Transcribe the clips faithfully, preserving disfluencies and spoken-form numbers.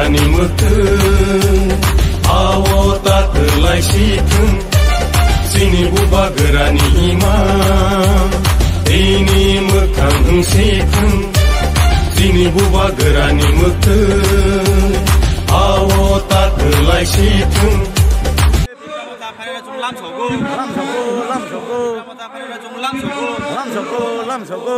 Ni mwthwng, ao ta twlai si thwng. Chini bubagrani ima, tini mwthang wng si thwng. Chini bubagrani mwthwng, ao ta twlai si thwng. Lamsogo, lamsogo, lamsogo. Lamsogo, lamsogo. Lamsogo, lamsogo.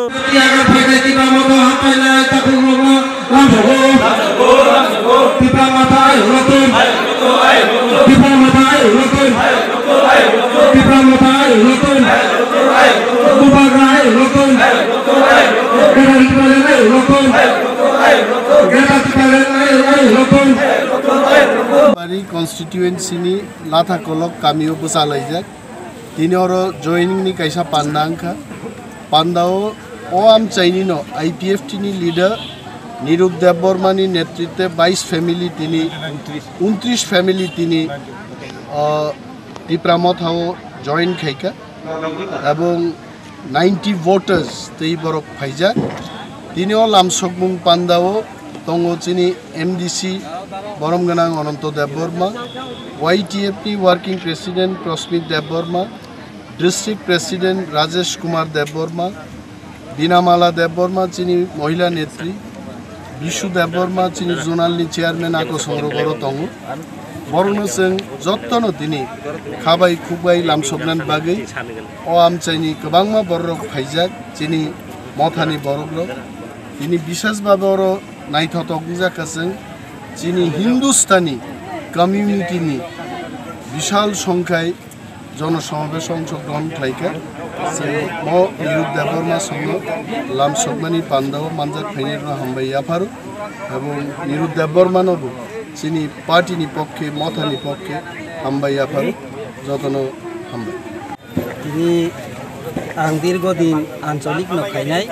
Bari constituency ni Latha Kolok kamio bwchalaijak. Tini oro joining ni kaisa panda wngkha. Panda o, o amchaini no I P F T ni leader Nirup Debbarma ni netritwe bais family tini, untris family tini, o, Tipra Motha o join khaikha. Ebong ninety voters tei borok phaijak. Tini o lamsokmung panda o tongo chini M D C borom gwnang Ananto Debbarma, Y T F ni working president Prosmit Debbarma, district president Rajesh Kumar Debbarma, Dinamala Debbarma chini mohila netri, Bishu Debbarma chini zonal ni chairman ako songrok oro tongo. Borokno chwng jottono tini khabai khukbai lamsoknani bagwi o amchaini kwbangma bororok phaijak chini mothani borokrok. Tini bisesbabe oro naithotok wngjakha chwng chini Hindustani community ni bishal songkhai jono somabesh ongshogron khlaikha. Chwng mo Nirup Debbarma songno lamsokmani pandao manjak phainairokno hambai yapharo, ebong Nirup Debbarmano bo chini party ni pokkhe, mothani pokkhe hambai yapharo, jotono hambai. Tini ang dirgo din ancholik no khainai.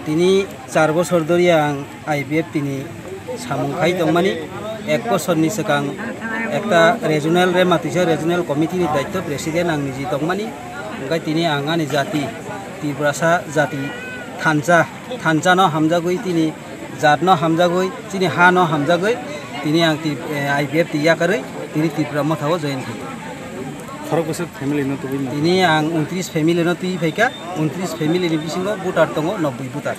Tini char bosor dhori ang I P F T ni samung khai tongmani, ek bosor ni swkang ekta regional Rematwisa regional committee ni daityo president ang niji tongmani, hwnkhe tini ang ani jati Tiprasa jati thansa, thansa no hamjagwi tini jat no hamjagwi chini ha no hamjagwi tini ang Tip-, eh, I P F T yakarwi tini Tipra Motha o join khai. Khorok bwswk family no tubui ma? Tini ang untris family no twi phaikha, untris family ni bisingo voter tongo nobboi voter.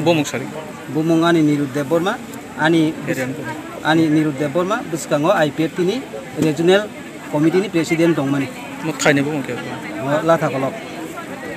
Bumung sari. Bumung ani Nirup Debbarma, ani, ani Nirup Debbarma bwskango I P F T ni regional committee ni president tongmani. Mo thaini bumung khe? O Latha Kolok.